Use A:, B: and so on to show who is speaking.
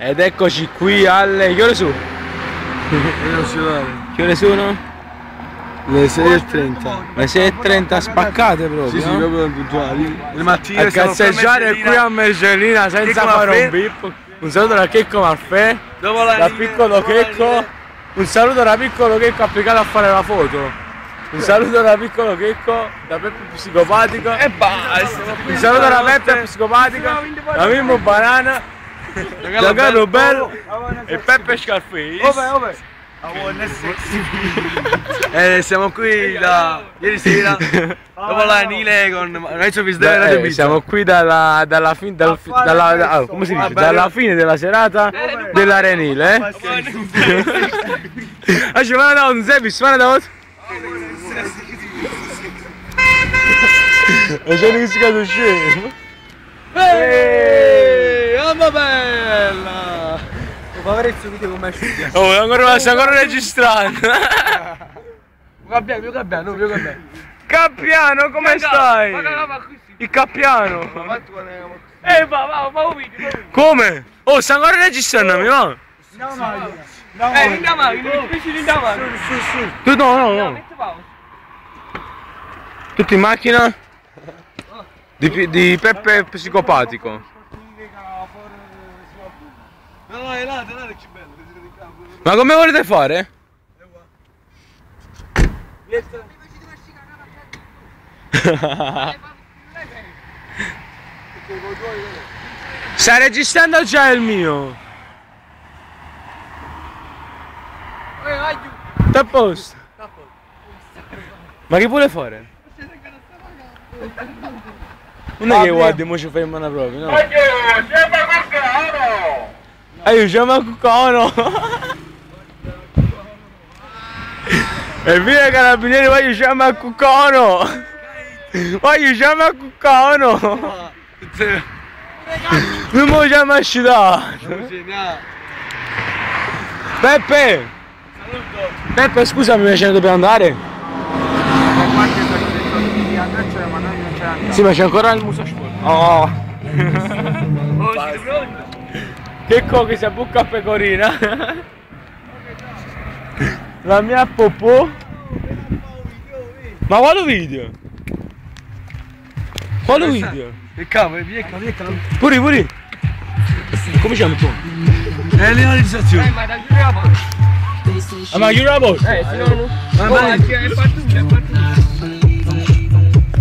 A: Ed eccoci qui alle... Che ore sono? Che ore sono?
B: Le 6:30.
A: Le 6:30 spaccate proprio.
B: Sì, sì,
A: no?
B: proprio puntuali. Le mattine
A: A
B: siamo qui a
A: cazzeggiare qui a Mergellina senza
B: Checco
A: fare un
B: Marfè.
A: bip. Un saluto da Checco Marfè.
B: Dopo la
A: Da
B: linea-
A: piccolo
B: dopo la
A: Checco.
B: linea.
A: Un saluto da piccolo Checco applicato a fare la foto. Un saluto da piccolo Checco, da Peppe psicopatico.
B: E basta.
A: Un saluto da Peppe psicopatico, da Mimmo Banana, da Carlo Bello e Peppe Scarface.
B: Ove, Siamo qui da ieri sera dopo la Nile con Maurizio Fisdere e
A: Siamo qui dalla, dalla fine dal, dalla, ah, come si dice? Dalla fine della serata dell'Arenile. Eh? Ah, ci vanno da un Zebis, vanno da un. Ma c'è che si cade scemo.
B: Ehi, mamma bella!
A: Oh, ancora, sta ancora registrando.
B: Gabbiano, Gabbiano, Gabbiano.
A: Cappiano, come stai? Il Cappiano.
C: Va, va, va un video.
A: Come? Oh, sta ancora registrando, mi va?
C: Linda macchina, invece linda macchina.
A: Tu no, no, no.
C: Metti pausa.
A: Tutti in macchina? Di Peppe psicopatico.
B: No, no, è là, è là che c'è bello.
A: Ma come volete fare? Sta registrando già il mio. Sta a posto. Ma che vuole fare? Non è che guardi, mo ci fermano proprio, no? Io siamo a Cuccano! E via carabinieri, voglio siamo a Cuccano! Voglio siamo a Cuccano! Non mo siamo asciugato! Peppe! Peppe, scusami, ma ce ne dobbiamo andare? Sì, ma c'è ancora il muso sporco. Oh! Che co che si abbucca a pecorina. La mia popò. Ma quale video? Quale video?
B: Che cavolo, via, via, via.
A: Puri, puri. Come siamo tu?
B: È la registrazione.
C: Ma da chiudere la porta.
A: Ah, ma chiudi la porta.
C: Se no non... Oh, è partito, è partito.